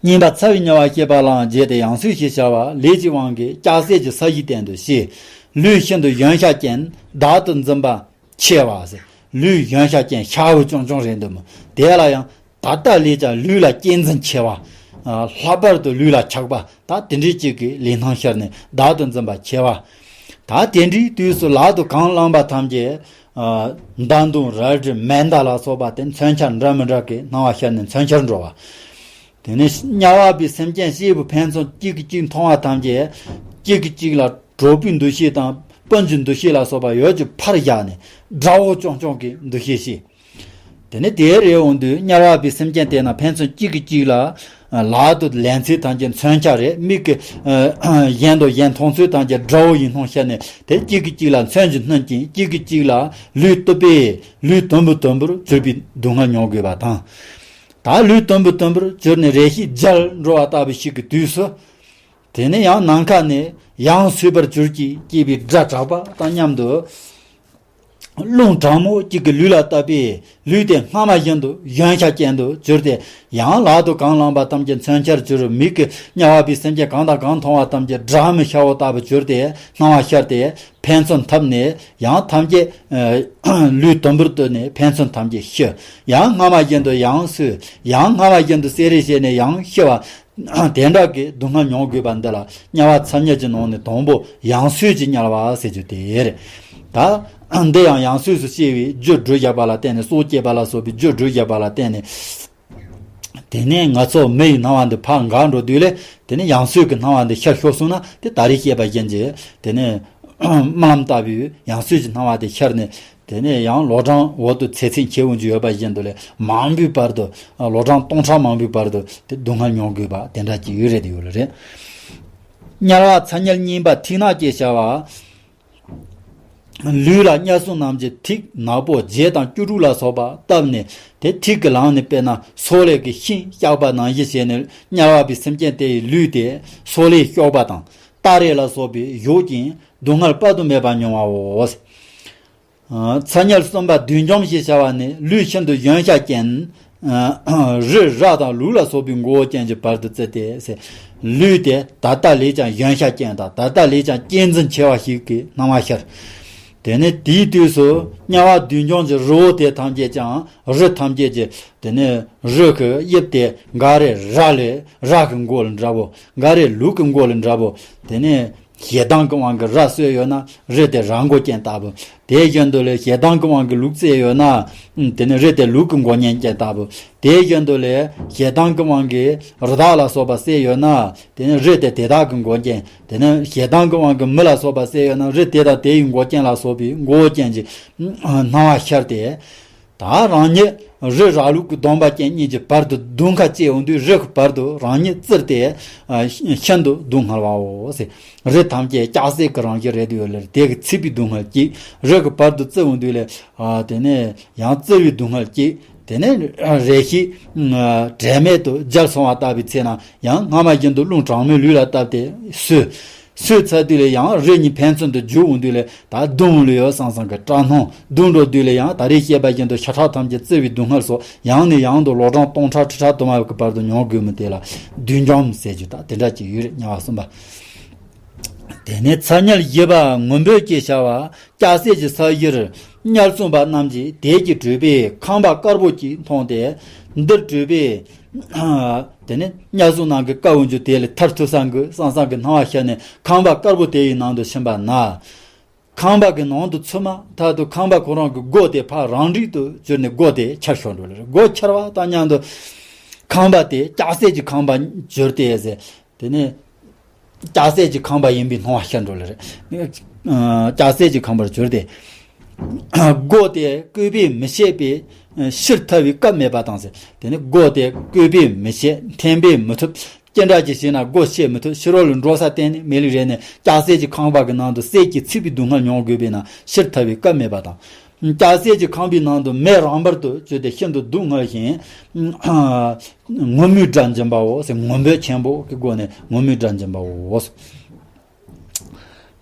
གཉིས་པ་ཚ་བའི་དམྱལ་བ་བསྐྱེད་པ་ལའང་བརྗོད་དེ་ཡང་སོས་ཞེས་བྱ་བ། ལས་ཀྱི་དབང་གིས་ལྕགས་སྲེག་གི་ས་གཞིའི་སྟེང་དུ་ཤི། ལུས་ཤིན་ཏུ་གཞོན་ཤ་ཅན་བདག་ཏུ་འཛིན་པ་ཆེ་བ་ཟེར། ལུས་གཞོན་ཤ་ཅན་ཤ་བོ་ཆུང་ཆུང་རེད་འདུག་མོ། དེ་ལ་ཡང་ད་ལྟ་ལས་ཀྱང་ལུས་ལ་གཅེས་འཛིན་ཆེ་བ། ལྷག་པར་དུ་ལུས་ལ་ཆགས་པ་ད་དེ་འདྲའི་གཅིག་གི་ལུས་སྣང་ཤར་ནས་བདག་ཏུ་འཛིན་པ་ཆེ་བ། ད་དེ་འདྲའི་དུས་སུ་ལག་ཏུ་གང་བླངས་པ་ཐམས་ཅད། མདའ་མདུང་རལ་གྲི་མེ་མདའ་ལ་སོགས་པ་དེ་མཚོན་ཆ་འདྲ་མི་འདྲ་གི་སྣང་བ་ཤར་ནས་མཚོན་ཆར་འགྲོ་བ། དེ་ནས་དམྱལ་བ་པའི་སེམས་ཅན་སྐྱེས་བུ་ཕན་ཚུན་གཅིག་གིས་གཅིག་མཐོང་བ་ཐམས་ཅད། གཅིག་གིས་གཅིག་ལ་གྲོགས་པོའི་འདུ་ཤེས་དང་སྤུན་གྱི་འདུ་ཤེས་ལ་སོགས་པ་ཡོད་ཀྱི་ཕར་བཞག་ནས་དགྲ་བོ་ཅོང་ཅོང་གི་འདུ་ཤེས་ཤིག་དེ་ནས་དེའི་རེ་འོང་དུས་དམྱལ་བ་པའི་སེམས་ཅན་དེ་རྣམས་ཕན་ཚུན་གཅིག་གིས་གཅིག་ལ་ལག་ཏུ་ལེན་ཚུལ་ཐམས་ཅད་མཚོན་ཆ་རེད། མིག་གིས་གཞན་དང་གཞན་མཐོང་ཚུལ་ཐམས་ཅད་དགྲ་བོ་ཡིན་སྣང་ཤར་ནས་དེ་གཅིག་གིས་གཅིག་ལ་མཚོན་གྱིས་བསྣུན་ཅིང་། གཅིག་གིས་གཅིག་ལ་ལུས་གཏུབ་པས་ལུས་དུམ་བུ་དུམ་བུར་གྱུར་པའི་སྡུག་བསྔལ་མྱོང་དགོས་པ་དང་། ད་ལུས་དུམ་བུ་དུམ་བུར་གྱུར་ནས་རེ་ཞིག་བརྗེད་འགྲོ་བ་ལྟ་བུ་ཞིག་གི་དུས་སུ། དེ་ནས་ཡང་ནམ་མཁའ་ནས་ཡང་སོས་པར་གྱུར་ཅིག་སྐྱེས་པའི་སྒྲ་གྲགས་པ་དང་མཉམ་དུ། རླུང་གྲང་མོ་གཅིག་གིས་ལུས་ལ་བཏབ་པས་ལུས་དེ་སྔ་མ་བཞིན་དུ་གཞོན་ཤ་ཅན་དུ་གྱུར་ཏེ། ཡང་ལག་ཏུ་གང་བླངས་པ་ཐམས་ཅད་མཚོན་ཆར་གྱུར། མིག་གིས་དམྱལ་བ་པའི་སེམས་ཅན་གང་དང་གང་མཐོང་བ་ཐམས་ཅད་སྦྲང་མའི་ཤ་བོ་ལྟ་བུར་གྱུར་ཏེ་སྣང་བ་ཤར་ཏེ། ཕན་ཚུན་འཐབ་ནས་ཡང་ཐམས་ཅད་ལུས་དུམ་བུར་གཏུབས་ནས་ཕན་ཚུན་ཐམས་ཅད་ཤི། ཡང་སྔ་མ་བཞིན་དུ་ཡང་སོས། ཡང་སྔ་མ་བཞིན་དུ་བསད་རེས་བྱས་ནས་ཡང་ཤི་བ། དེ་འདྲ་གི་སྡུག་བསྔལ་མྱོང་དགོས་པ་འདི་ལ་དམྱལ་བ་ཚ་དམྱལ་གྱི་ནང་ནས་དང་པོ་ཡང་སོས་ཀྱི་དམྱལ་བ་ཟེར་རྒྱུ་དེ་རེད། ད་འདི་ཡང་ཡང་སོས་སུ་སྐྱེ་བའི་རྒྱུ་བསྒྲུབས་བཞག་པ་ལ་བརྟེན་ནས། སྲོག་བཅད་པ་ལ་སོགས་པའི་རྒྱུ་བསྒྲུབས་བཞག་པ་ལ་བརྟེན་ནས། དེ་ནས་ང་ཚོ་མི་ཡི་སྣང་བ་འདི་ཕར་འགག་འགྲོ་དུས་ལས། དེ་ནས་ཡང་སོས་ཀྱི་སྣང་བ་འདི་ཤར་ཤོར་སོང་ན། དེ་ད་རེས་བཤད་པ་བཞིན་གྱི་དེ་ནས་རྨི་ལམ་ལྟ་བུའི་ཡང་སོས་ཀྱི་སྣང་བ་དེ་ཤར་ནས། དེ་ནས་ཡང་ལོ་གྲངས་འོག་ཏུ་ཚེ་ཚད་འཁྱེར་འོང་རྒྱུ་ཡོད་པ་བཞིན་དུ་ལས། མང་པོའི་བར་དུ་ལོ་གྲངས་སྟོང་ཕྲག་མང་པོའི་བར་དུ་དེ་སྡུག་བསྔལ་མྱོང་དགོས་པ་དེ་འདྲ་ཅིག་ཡོད་རེད། དེ་ཡོད་རེད། དམྱལ་བ་ཚ་དམྱལ་གཉིས་པ་ཐིག་ནག་ཅེས་བྱ་བ། ལུས་ལ་དམྱལ་སྲུང་རྣམས་ཀྱིས་ཐིག་ནག་པོ་བརྒྱད་དང་བཅུ་དྲུག་ལ་སོགས་པ་བཏབ་ནས། དེ་ཐིག་གི་ལམ་ནས་དཔེར་ན་སོག་ལེ་གི་ཤིང་གཤགས་པ་ནང་བཞིན་བྱས་ནས། དམྱལ་བ་པའི་སེམས་ཅན་དེ་ཡི་ལུས་དེ་སོག་ལེས་གཤོག་པ་དང་སྟ་རེ་ལ་སོགས་པས་གཞོག་ཅིང་སྡུག་བསྔལ་དཔག་ཏུ་མེད་པ་མྱོང་བའོ། ཚ་དམྱལ་གསུམ་པ་བདུད་འཇོམས་ཞེས་བྱ་བ་ནི། ལུས་ཤིན་ཏུ་གཞོན་ཤ་ཅན། རི་རབ་དང་ལུག་ལ་སོགས་པའི་མགོ་བོ་ཅན་གྱི་བར་དུ་བརྩི་སྟེ་ཟེར། ལུས་དེ་ད་ལྟ་ལས་ཀྱང་གཞོན་ཤ་ཅན་དང་། ད་ལྟ་ལས་ཀྱང་གཅེས་འཛིན་ཆེ་བ་ཞིག་གི་སྣང་བ་ཤར། དེ་ནས་དེའི་དུས་སུ་དམྱལ་བ་བདུད་འཇོམས་ཀྱི་རི་བོ་དེ་ཐམས་ཅད་ཀྱང་། རི་ཐམས་ཅད་ཀྱི་དེ་ནས་རི་གི་དབྱིབས་དེ་འགའ་རེ་ར་ལས་ར་གི་མགོ་ལ་འདྲ་བོ། འགའ་རེ་ལུག་གི་མགོ་ལ་འདྲ་བོ། དེ་ནས་ཞེ་སྡང་གི་དབང་གིས་ར་གསོས་ཡོད་ན་རི་དེ་ར་མགོ་ཅན་ལྟ་བུ། དེ་བཞིན་དུ་ལས་ཞེ་སྡང་གི་དབང་གིས་ལུག་བསད་ཡོད་ན། ཨུམ། དེ་ནི་རི་དེ་ལུག་གི་མགོ་ཅན་ཅན་ལྟ་བུ། དེ་བཞིན་དུ་ལས་ཞེ་སྡང་གི་དབང་གིས་རི་དྭགས་ལ་སོགས་པ་བསད་ཡོད་ན། དེ་ནི་རི་དེ་དེ་དག་གི་མགོ་ཅན། དེ་ནི་ཞེ་སྡང་གི་དབང་གིས་མི་ལ་སོགས་པ་བསད་ཡོད་ན། རི་དེ་དང་དེ་ཡི་མགོ་ཅན་ལ་སོགས་པའི་མགོ་ཅན་གྱི་སྣང་བ་ཤར་ཏེ། ད་ ད་རང་ཉིད་རི་རབ་ལུག་གི་སྡོམ་པ་ཅན་གཉིས་ཀྱི་བར་དུ་སྡུག་བསྔལ་སྐྱེ་འོང་དུས་རི་གི་བར་དུ་རང་ཉིད་བཙིར་ཏེ་ཤིན་ཏུ་སྡུག་བསྔལ་བའོ་ཟེར། རི་ཐམས་ཅད་ལྕགས་སྲེག་གི་རང་བཞིན་རེད་འདུག་ལ། དེ་གི་ཚིག་པའི་སྡུག་བསྔལ་གཅིག་རི་གི་བར་དུ་བཙིར་འོང་དུས་ལ། དེ་ནས་ཡང་བཙིར་བའི་སྡུག་བསྔལ་གཅིག་དེ་ནས་རེ་ཞིག་དྲན་མེད་དུ་བརྒྱལ་སོང་བ་ལྟ་བུའི་ཚེ་ན་ཡང་སྔ་མ་བཞིན་དུ་རླུང་གྲང་མོའི་ལུས་ལ་བཏབ་སྟེ་སོས། སོས་ཚར་དུས་ལ་ཡང་རི་གཉིས་ཕན་ཚུན་དུ་རྒྱུག་འོང་དུས་ལ་ད་བརྡུངས་ལ་ཡོད་བསམ་བསམ་གི་སྐྲག་སྣང་བརྡུངས་འགྲོ་དུས་ལ་ཡང་ད་རེས་བཤད་པ་བཞིན་དུ་ཤ་ཁྲག་ཐམས་ཅད་བཙིར་བའི་སྡུག་བསྔལ་སོགས་ཡང་ནས་ཡང་དུ་ལོ་གྲངས་སྟོང་ཕྲག་ཁྲི་ཕྲག་དུ་མ་བའི་བར་དུ་མྱོང་དགོས་མི་དེ་ལ་བདུད་འཇོམས་ཟེར་རྒྱུ་ད་དེ་འདྲ་ཅིག་ཡོད་རེད། དམྱལ་བ་གསུམ་པ། དེ་ནས་ཚ་དམྱལ་བཞི་པ་ངུ་འབོད་ཅེས་བྱ་བ། ལྕགས་སྲེག་གི་ས་གཞིར་དམྱལ་སྲུང་པ་རྣམས་ཀྱིས་དལ་གྱིས་བྲོས་པས་ཁང་པ་དཀར་པོ་ཅིག་མཐོང་སྟེ། འདིར་བྲོས་པས། དེ་ནས་དམྱལ་སྲུང་རྣམས་ཀྱིས་དཀའ་བ་འཇུ་དེ་ལས་ཐར་ཐུབ་ས་འགུལ་བསམ་བསམ་གྱི་སྣང་བ་ཤར་ནས་ཁང་པ་དཀར་པོ་དེ་ཡི་ནང་དུ་ཕྱིན་པ་ན། ཁང་པ་གི་ནང་དུ་ཚུད་མ་ཐག་ཏུ་ཁང་པ་ཁོ་རང་གི་སྒོ་དེ་ཕར་རང་འགྲིག་ཏུ་གྱུར་ནས་སྒོ་དེ་ཆར་ཤོར་འགྲོ་ལ་རེད། སྒོ་ཆར་བ་དང་མཉམ་དུ་ཁང་པ་དེ་ལྕགས་སྲེག་གི་ཁང་པ་གྱུར་ཏེ་ཟེར། དེ་ནས་ལྕགས་སྲེག་གི་ཁང་པ་ཡིན་པའི་སྣང་བ་ཤར་འགྲོ་ལ་རེད། ལྕགས་སྲེག་གི་ཁང་པར་གྱུར་ཏེ། སྒོ་དེ་བཀོད་པས་མི་ཕྱེད་པས་ཕྱིར་ཐར་བའི་སྐབས་མེད་པ་དང་ཟེར། དེ་ནི་སྒོ་དེ་བཀོད་པས་མི་ཕྱེད་འཐེན་པས་མི་ཐུབ། ཅི་འདྲ་ཅིག་བྱས་ན་སྒོ་ཕྱེ་མི་ཐུབ། ཕྱི་རོལ་ལ་འགྲོ་ས་གཏན་ནས་མེད་ལེ་རེད་ནས་ལྕགས་སྲེག་གི་ཁང་པ་གི་ནང་དུ་སྲེག་གི་ཚིག་པའི་སྡུག་བསྔལ་མྱོང་དགོས་པས་ན་ཕྱིར་ཐར་བའི་སྐབས་མེད་པ་དང་། ལྕགས་སྲེག་གི་ཁང་པའི་ནང་དུ་མེ་རང་འབར་དུ་བཅོས་ཏེ་ཤིན་ཏུ་སྡུག་བསྔལ་ཞིང་། ངུ་མོའི་སྒྲ་འབྱིན་པའོ་ཟེར། ངུ་འབོད་ཆེན་པོ་གི་སྒོ་ནས་ངུ་མོའི་སྒྲ་འབྱིན་པའོ།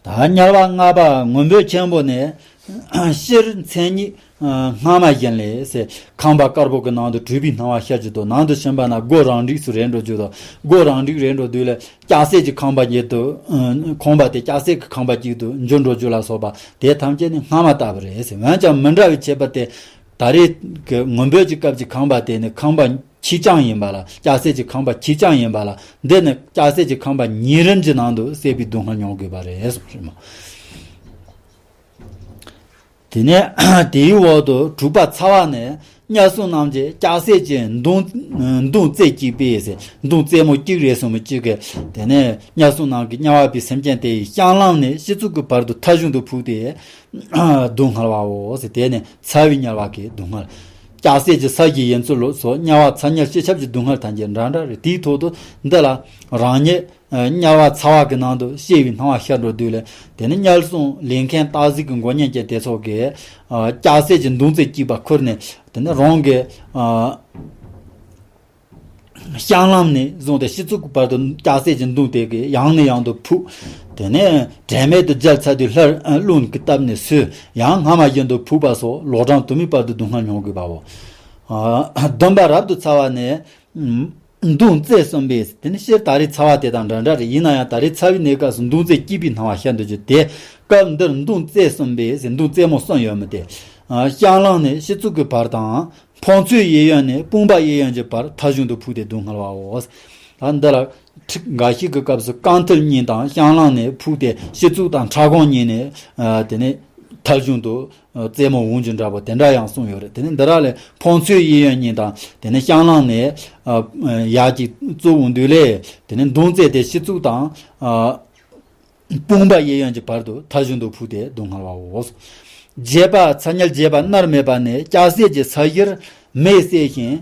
ད་དམྱལ་བ་ལྔ་པ་ངུ་འབོད་ཆེན་པོ་ནས། སྤྱིར་མཚན་ཉིད་སྔ་མ་བཞིན་ལས་ཟེར། ཁང་པ་དཀར་པོ་གི་ནང་དུ་བྲོས་པའི་སྣང་བ་ཤར་གྱི་འདུག་ནང་དུ་ཕྱིན་པ་ན་སྒོ་རང་འགྲིག་སུ་རེད་འགྲོ་རྒྱུ་དང་། སྒོ་རང་འགྲིག་རེད་འགྲོ་དུས་ལ་ལྕགས་སྲེག་གི་ཁང་པ་ཉིད་དུ། ཁང་པ་དེ་ལྕགས་སྲེག་གི་ཁང་པ་གཅིག་ཏུ་འགྱུར་འགྲོ་རྒྱུ་ལ་སོགས་པ་དེ་ཐམས་ཅད་ནི་སྔ་མ་ལྟ་བུ་རེད་ཟེར། འོན་ཀྱང་མི་འདྲ་བའི་ཁྱད་པར་དེ། ད་རེས་ཀྱི་ངུ་འབོད་ཀྱི་སྐབས་ཀྱི་ཁང་པ་དེ་ནི་ཁང་པ་ཁྱི་སྤྱང་ཡིན་པ་ལ། ལྕགས་སྲེག་གི་ཁང་པ་ཁྱི་སྤྱང་ཡིན་པ་ལ། འདི་ནི་ལྕགས་སྲེག་གི་ཁང་པ་ཉིན་རིམ་གྱི་ནང་དུ་སྲེག་པའི་སྡུག་བསྔལ་མྱོང་དགོས་པ་རེད་གསུངས་རེད་མོད། དེ་ནས་དེའི་འོག་ཏུ་དྲུག་པ་ཚ་བ་ནི་དམྱལ་སྲུང་རྣམས་ཀྱིས་ལྕགས་སྲེག་གི་མདུང་མདུང་རྩེ་གཅིག་པས་ཟེར། མདུང་རྩེ་མོ་གཅིག་རེད་གསུངས་མི་གཅིག་གིས། དེ་ནས་དམྱལ་སྲུང་རྣམས་ཀྱིས་དམྱལ་བ་པའི་སེམས་ཅན་དེ་ཡི་བཤང་ལམ་ནས་སྤྱི་གཙུག་གི་བར་དུ་ཐ་གཞུང་དུ་ཕུག་སྟེ། སྡུག་བསྔལ་བའོ་ཟེར། དེ་ནི་ཚ་བའི་དམྱལ་བ་གི་སྡུག་བསྔལ། ལྕགས་སྲེག་གི་ས་གཞི་ཡིན་ཚུལ་ལོ་སོགས་དམྱལ་བ་ཚ་དམྱལ་སྤྱི་ཁྱབ་ཀྱི་སྡུག་བསྔལ་ཐམས་ཅད་འདྲ་འདྲ་རེད། དེའི་ཐོག་ཏུ་འདི་ལ་རང་ཉིད་དམྱལ་བ་ཚ་བ་གི་ནང་དུ་སྐྱེ་བའི་སྣང་བ་ཤར་འགྲོ་དུས་ལ། དེ་ནི་དམྱལ་སྲུང་ལས་མཁན་སྟག་གཟིག་གི་མགོ་བརྙན་ཅན་དེ་ཚོ་གིས་ལྕགས་སྲེག་གི་མདུང་རྩེ་གཅིག་པ་ཁུར་ནས། དེ་ནི་རང་གི་བཤང་ལམ་ནས་བཟུང་སྟེ་སྤྱི་གཙུག་གི་བར་དུ་ལྕགས་སྲེག་གི་མདུང་དེ་གིས་ཡང་ནས་ཡང་དུ་ཕུག་དེ་ནས་དྲན་མེད་དུ་བརྒྱལ་ཚར་དུས་སླར་རླུང་གིས་བཏབ་ནས་སོས། ཡང་སྔ་མ་བཞིན་དུ་ཕུག་པ་སོགས་ལོ་གྲངས་དུ་མའི་བར་དུ་སྡུག་བསྔལ་མྱོང་དགོས་པའོ། བདུན་པ་རབ་ཏུ་ཚ་བ་ནི། མདུང་རྩེ་གསུམ་པས། དེ་ནི་སྤྱིར་ད་རེས་ཚ་བ་དེ་དང་འདྲ་འདྲ་རེད། ཡིན་ན་ཡང་ད་རེས་ཚ་བའི་གནས་སྐབས་སུ་མདུང་རྩེ་གཅིག་པའི་སྣང་བ་ཤར་འདུག་རྒྱུ་དེ། སྐབས་འདིར་མདུང་རྩེ་གསུམ་པས་ཟེར། མདུང་རྩེ་མོ་གསུམ་ཡོད་མི་དེ། བཤང་ལམ་ནས་སྤྱི་གཙུག་གི་བར་དང་། འཕང་མཚོའི་གཡས་གཡོན་ནས་དཔུང་པ་གཡས་གཡོན་གྱི་བར་ཐ་གཞུང་དུ་ཕུག་སྟེ་སྡུག་བསྔལ་བའོ། ད་འདི་ལ་འགའ་ཞིག་གི་སྐབས་སུ་རྐང་མཐིལ་གཉིས་དང་བཤང་ལམ་ནས་ཕུག་སྟེ་སྤྱི་གཙུག་དང་ཕྲག་གོང་གཉིས་ནས། དེ་ནས་ཐ་གཞུང་དུ། རྩེ་མོ་འོང་རྒྱུ་འདྲ་པོ་དེ་འདྲ་ཡང་གསུངས་ཡོད་རེད། དེ་ནས་འདི་ར་ལས་འཕང་མཚོའི་གཡས་གཡོན་གཉིས་དང་དེ་ནས་བཤང་ལམ་ནས་ཡར་གཅིག་གཙོ་བོ་འདུས་ལས། དེ་ནས་མདུང་རྩེ་དེ་སྤྱི་གཙུག་དང་དཔུང་པ་གཡས་གཡོན་གྱི་བར་དུ་ཐ་གཞུང་དུ་ཕུག་སྟེ་སྡུག་བསྔལ་བའོ། བརྒྱད་པ་ཚ་དམྱལ་བརྒྱད་པ་མནར་མེད་པ་ནི་ལྕགས་སྲེག་གི་ས་གཞིར་མེས་བསྲེགས་ཤིང་།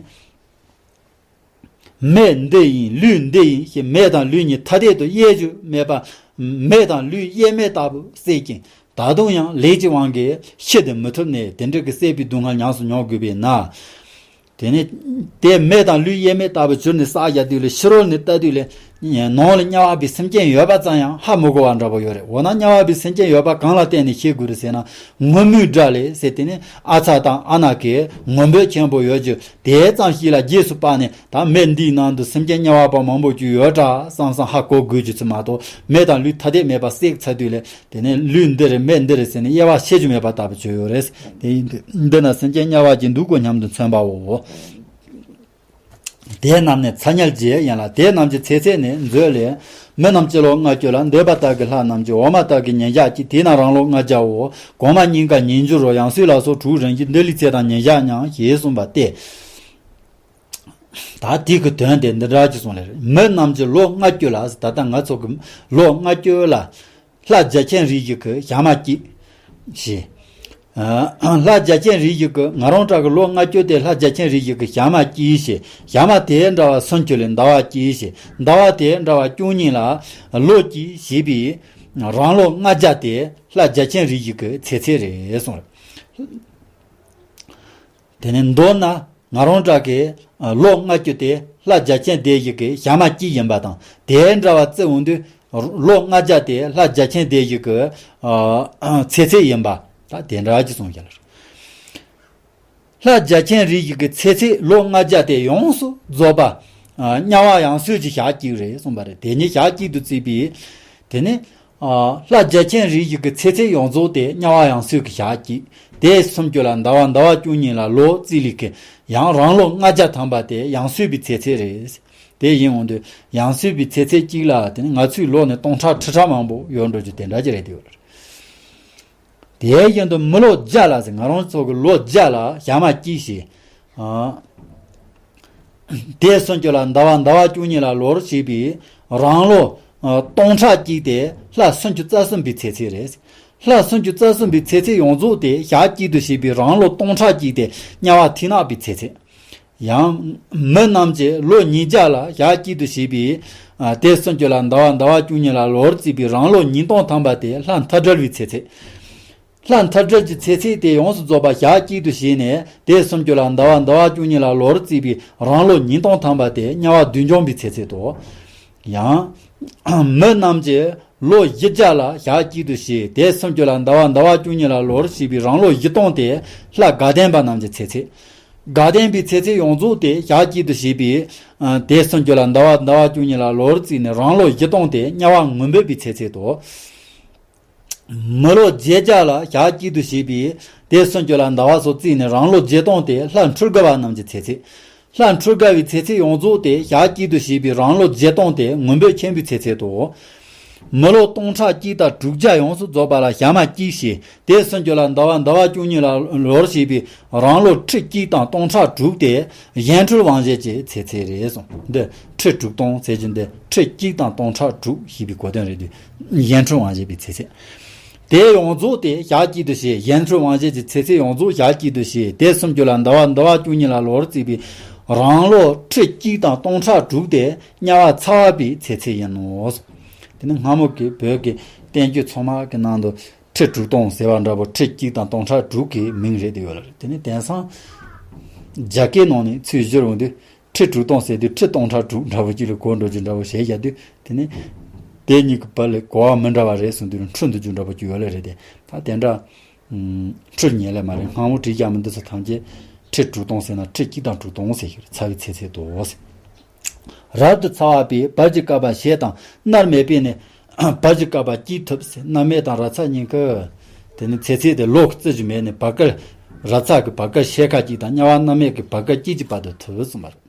མེ་འདི་ཡིས་ལུས་འདི་ཡིས་ཞེས་མེ་དང་ལུས་གཉིས་ཐ་དད་དུ་དབྱེ་རྒྱུ་མེད་པ། མེ་དང་ལུས་དབྱེར་མེད་ལྟ་བུ་བསྲེག་ཅིང་ད་དུང་ཡང་ལས་ཀྱི་དབང་གིས་ཤི་སྟེ་མི་ཐུབ་ནས་དེ་འདྲ་གི་བསྲེགས་པའི་སྡུག་བསྔལ་ཉམས་སུ་མྱོང་དགོས་པས་ན། དེ་ནས་དེ་མེ་དང་ལུས་དབྱེར་མེད་ལྟ་བུ་གྱུར་ནས་བསྲེགས་བཞག་དུས་ལ་ཕྱི་རོལ་ནས་ལྟ་དུས་ལ་ནང་ལ་དམྱལ་བ་པའི་སེམས་ཅན་ཡོད་པ་ཙམ་ཡང་ཧ་མི་གོ་བ་འདྲ་པོ་ཡོད་རེད། འོ་ན་དམྱལ་བ་པའི་སེམས་ཅན་ཡོད་པ་གང་ལ་བརྟེན་ནས་ཤེས་དགོས་རེད་ཟེར་ན། ངུ་མོའི་སྒྲ་ལས་ཟེར། དེ་ནས་ཨ་ཚ་དང་ཨ་ན་གི་ངུ་འབོད་ཆེན་པོ་ཡོད་རྒྱུ། དེ་ཙམ་ཞིག་ལ་རྗེས་སུ་དཔག་ནས་ད་མེ་འདིའི་ནང་དུ་སེམས་ཅན་དམྱལ་བ་པ་མང་པོ་ཅིག་ཡོད་འདྲ་བསམ་བསམ་ཧ་གོ་དགོས་རྒྱུ་ཚོད་མ་གཏོགས། མེ་དང་ལུས་ཐ་དད་མེད་པར་བསྲེགས་ཚར་དུས་ལ་དེ་ནས་ལུས་འདི་རེད་མེ་འདི་རེད་ཟེར་ནས་དབྱེ་བ་ཕྱེ་རྒྱུ་མེད་པ་ལྟ་བུ་ཆགས་ཡོད་རེད། དེ་ཡིན་དུས་འདི་ན་སེམས་ཅན་དམྱལ་བ་ཅིག་འདུག་གོ་སྙམ་དུ་མཚོན་པའོ། དེ་རྣམས་ནི་ཚ་དམྱལ་བརྒྱད་ཡིན་ལ། དེ་རྣམས་ཀྱི་ཚེ་ཚད་ནི་མཛོད་ལས། མི་རྣམས་སྤྱི་ལོ་ལྔ་བཅུ་ལ། འདོད་པ་དག་གི་ལྷ་རྣམས་ཀྱི། འོ་མ་དག་གི་ཉིན་ཞག་གཅིག་དེས་ན་རང་ལོ་ལྔ་བརྒྱའོ། གོང་མ་སྙིང་ག་ཉིས་འགྱུར་རོ། ཡང་སྲིད་ལ་སོགས་དྲུག་རིམ་གྱིས། འདི་ལུས་ཚེ་དང་ཉིན་ཞག་མཉམ། ཞེས་གསུངས་པ་སྟེ། ད་དེ་གི་དོན་དེ་འདི་འདྲ་ཅིག་གསུངས་ལེ་རེད། མི་རྣམས་ཀྱི་ལོ་ལྔ་བཅུ་ལ། ད་ལྟ་ང་ཚོ་གི་ལོ་ལྔ་བཅུ་ལ། ལྷ་བརྒྱ་བྱིན་རིགས་བཞི་གི་ཞག་མ་གཅིག་ཞེས། ལྷ་བརྒྱ་བྱིན་རིགས་བཞི་གི། ང་རང་འདྲ་གི་ལོ་ལྔ་བཅུ་དེ་ལྷ་བརྒྱ་བྱིན་རིགས་བཞི་གི་ཞག་མ་གཅིག་བྱས། ཞག་མ་དེ་འདྲ་བ་སུམ་ཅུ་ལས་ཟླ་བ་གཅིག་བྱས། ཟླ་བ་དེ་འདྲ་བ་བཅུ་གཉིས་ལ་ལོ་གཅིག་བྱས་པའི་རང་ལོ་ལྔ་བརྒྱ་དེ་ལྷ་བརྒྱ་བྱིན་རིགས་བཞི་གི་ཚེ་ཚད་རེད་གསུངས་རེད། དེ་ནས་མདོར་ན་ང་རང་འདྲ་གི་ལོ་ལྔ་བཅུ་དེ་ལྷ་བརྒྱ་བྱིན་སྡེ་བཞི་གི་ཞག་མ་གཅིག་ཡིན་པ་དང་། དེ་འདྲ་བ་བརྩི་འོང་དུས་ལོ་ལྔ་བརྒྱ་དེ་ལྷ་བརྒྱ་བྱིན་སྡེ་བཞི་གི་ཚེ་ཚད་ཡིན་པ་ད་དེ་འདྲ་ཅིག་གསུངས་བཞག་ལ། ལྷ་བརྒྱ་བྱིན་རིགས་བཞི་གི་ཚེ་ཚད་ལོ་ལྔ་བརྒྱ་དེ་ཡོངས་སུ་རྫོགས་པ། ཨ། དམྱལ་བ་ཡང་སོས་ཀྱི་ཞག་གཅིག་རེད་གསུངས་པ་རེད། དེ་ཉིད་ཞག་གཅིག་ཏུ་བརྩིས་པས། དེ་ནི། ཨ། ལྷ་བརྒྱ་བྱིན་རིགས་བཞི་གི་ཚེ་ཚད་ཡོངས་རྫོགས་དེ་དམྱལ་བ་ཡང་སོས་ཀྱི་ཞག་གཅིག་དེ་སུམ་ཅུ་ལ་ཟླ་བ། ཟླ་བ་བཅུ་གཉིས་ལ་ལོ་བརྩིས་ལས་ཀྱི་ཡང་རང་ལོ་ལྔ་བརྒྱ་ཐམ་པ་དེ་ཡང་སོས་པའི་ཚེ་ཚད་རེད། དེ་ཡིན་འོང་དུས་ཡང་སོས་པའི་ཚེ་ཚད་གཅིག་ལ་དེ་ནི་ང་ཚོའི་ལོ་ནི་སྟོང་ཕྲག་ཁྲི་ཕྲག་མང་པོ་ཡོད་འགྲོ་རྒྱུ་དེ་འདྲ་ཅིག་རེད་དེ་ཡོད་རེད། དེ་བཞིན་དུ་མི་ལོ་བརྒྱ་ལ་ཟེར། ང་རང་ཚོ་གི་ལོ་བརྒྱ་ལ་ཞག་མ་གཅིག་བྱས། ཨ། དེ་སུམ་ཅུ་ལ་ཟླ་བ། ཟླ་བ་བཅུ་གཉིས་ལ་ལོར་བྱས་པའི་རང་ལོ། ཨ། སྟོང་ཕྲག་གཅིག་དེ་ལྷ་སུམ་ཅུ་རྩ་གསུམ་པའི་ཚེ་ཚད་རེད། ལྷ་སུམ་ཅུ་རྩ་གསུམ་པའི་ཚེ་ཚད་ཡོངས་རྫོགས་དེ་ཞག་གཅིག་ཏུ་བྱས་པའི་རང་ལོ་སྟོང་ཕྲག་གཅིག་དེ་དམྱལ་བ་མཐིང་ནག་པའི་ཚེ་ཚད། ཡང་མི་རྣམས་ཀྱི་ལོ་ཉིས་བརྒྱ་ལ་ཞག་གཅིག་ཏུ་བྱས་པའི། ཨ། དེ་སུམ་ཅུ་ལ་ཟླ་བ། ཟླ་བ་བཅུ་གཉིས་ལ་ལོར་བརྩིས་པའི་རང་ལོ་ཉིས་སྟོང་ཐམ་པ་དེ་ལྷ་མཐའ་བྲལ་བའི་ཚེ་ཚད། ལྷ་མཐའ་བྲལ་གྱི་ཚེ་ཚད་དེ་ཡོངས་སུ་རྫོགས་པ་ཞག་གཅིག་ཏུ་བྱས་ནས་དེ་སུམ་ཅུ་ལ་ཟླ་བ། ཟླ་བ་བཅུ་གཉིས་ལ་ལོར་བརྩིས་པའི་རང་ལོ་ཉིས་སྟོང་ཐམ་པ་དེ་དམྱལ་བ་བདུད་འཇོམས་པའི་ཚེ་ཚད་དོ། ཡང་། མི་རྣམས་ཀྱི་ལོ་བཞི་བརྒྱ་ལ་ཞག་གཅིག་ཏུ་བྱས། དེ་སུམ་ཅུ་ལ་ཟླ་བ། ཟླ་བ་བཅུ་གཉིས་ལ་ལོར་བྱས་པའི་རང་ལོ་བཞི་སྟོང་དེ་ལྷ་དགའ་ལྡན་པ་རྣམས་ཀྱི་ཚེ་ཚད། དགའ་ལྡན་པའི་ཚེ་ཚད་ཡོངས་རྫོགས་དེ་ཞག་གཅིག་ཏུ་བྱས་པའི། ཨ། དེ་སུམ་ཅུ་ལ་ཟླ་བ། ཟླ་བ་བཅུ་གཉིས་ལ་ལོར་བརྩིས་ནས་རང་ལོ་བཞི་སྟོང་དེ་དམྱལ་བ་ངུ་འབོད་པའི་ཚེ་ཚད་དོ། མི་ལོ་བརྒྱད་བརྒྱ་ལ་ཞག་གཅིག་ཏུ་བྱས་པའི་དེ་སུམ་ཅུ་ལ་ཟླ་བ་སོགས་བརྩིས་ནས་རང་ལོ་བརྒྱད་སྟོང་དེ་ལྷ་འཕྲུལ་དགའ་བ་རྣམས་ཀྱི་ཚེ་ཚད། ལྷ་འཕྲུལ་དགའ་བའི་ཚེ་ཚད་ཡོངས་རྫོགས་དེ་ཞག་གཅིག་ཏུ་བྱས་པའི་རང་ལོ་བརྒྱད་སྟོང་དེ་ངུ་འབོད་ཆེན་པོའི་ཚེ་ཚད་དོ། མི་ལོ་སྟོང་ཕྲག་གཅིག་དང་དྲུག་བརྒྱ་ཡོངས་སུ་རྫོགས་པ་ལ་ཞག་མ་གཅིག་བྱས། དེ་སུམ་ཅུ་ལ་ཟླ་བ། ཟླ་བ་བཅུ་གཉིས་ལ་ལོར་བྱས་པའི་རང་ལོ་ཁྲི་གཅིག་དང་སྟོང་ཕྲག་དྲུག་དེ་གཞན་འཕྲུལ་དབང་བྱེད་ཀྱི་ཚེ་ཚད་རེད་གསུངས། འདི་ཁྲི་དྲུག་སྟོང་ཟེར་གྱི་འདི་ཁྲི་གཅིག་དང་སྟོང་ཕྲག་དྲུག་ཞེས་པའི་གོ་དོན་རེད་དུས། གཞན་འཕྲུལ་དབང་བྱེད་པའི་ཚེ་ཚད། དེ་ཡོངས་རྫོགས་དེ་ཞག་གཅིག་ཏུ་བྱས། གཞན་འཕྲུལ་དབང་བྱེད་ཀྱི་ཚེ་ཚད་ཡོངས་རྫོགས་ཞག་གཅིག་ཏུ་བྱས། དེ་སུམ་ཅུ་ལ་ཟླ་བ། ཟླ་བ་བཅུ་གཉིས་ལ་ལོར་བརྩིས་པའི་རང་ལོ་ཁྲི་གཅིག་དང་སྟོང་ཕྲག་དྲུག་དེ་དམྱལ་བ་ཚ་བ་པའི་ཚེ་ཚད་ཡིན་ནོ། དེ་ནི་སྔ་མོ་གི་བོད་ཀྱི་བསྟན་བཅོས་ཚང་མ་གི་ནང་དུ་ཁྲི་དྲུག་སྟོང་ཟེར་བ་འདྲ་པོ་ཁྲི་གཅིག་དང་སྟོང་ཕྲག་དྲུག་གི་མིང་རེད་དེ་ཡོད་ལ། དེ་ནི་དེང་སང་རྒྱ་སྐད་ནང་ནས་ཚུར་བསྒྱུར་འོང་དུས། ཁྲི་དྲུག་སྟོང་ཟེར་དུས་ཁྲི་སྟོང་ཕྲག་དྲུག་འདྲ་པོ་ཅིག་ལ་གོ་འགྲོ་རྒྱུ་འདྲ་པོ་བྱས་བཞག་དུས། དེ་ནི་དེ་གཉིས་ཀྱི་བར་ལ་གོ་བ་མི་འདྲ་བ་རེད་གསུངས་དུས་འཁྲུལ་འདུག་རྒྱུ་འདྲ་པོ་ཅིག་ཡོད་ལེ་རེད་དེ། ད་དེ་འདྲ་འཁྲུལ་ཉེན་ལེ་མ་རེད། སྔ་མོ་བྲིས་རྒྱ་མི་འདི་ཚོ་ཐམས་ཅད་ཁྲི་དྲུག་སྟོང་ཟེར་ན་ཁྲི་གཅིག་དང་དྲུག་སྟོང་ཟེར་གྱི་རེད། ཚ་བའི་ཚེ་ཚད་དོ། རབ་ཏུ་ཚ་བ་པས་བར་གྱི་བསྐལ་པ་ཞེས་དང་མནར་མེད་པས་ནི་བར་གྱི་བསྐལ་པ་གཅིག་ཐུབ་ཟེར། མནར་མེད་དང་རབ་ཚ་གཉིས་ཀྱི་དེ་ནི་ཚེ་ཚད་དེ་ལོ་རྩི་རྒྱུ་མེད་ནས་བར་བསྐལ། རབ་ཚ་གི་བར་བསྐལ་ཕྱེད་ཀ་གཅིག་དང་དམྱལ་བ་མནར་མེད་ཀྱི་བར་བསྐལ་གཅིག་གི་བར་དུ་ཐུབ་གསུངས་པ་རེད།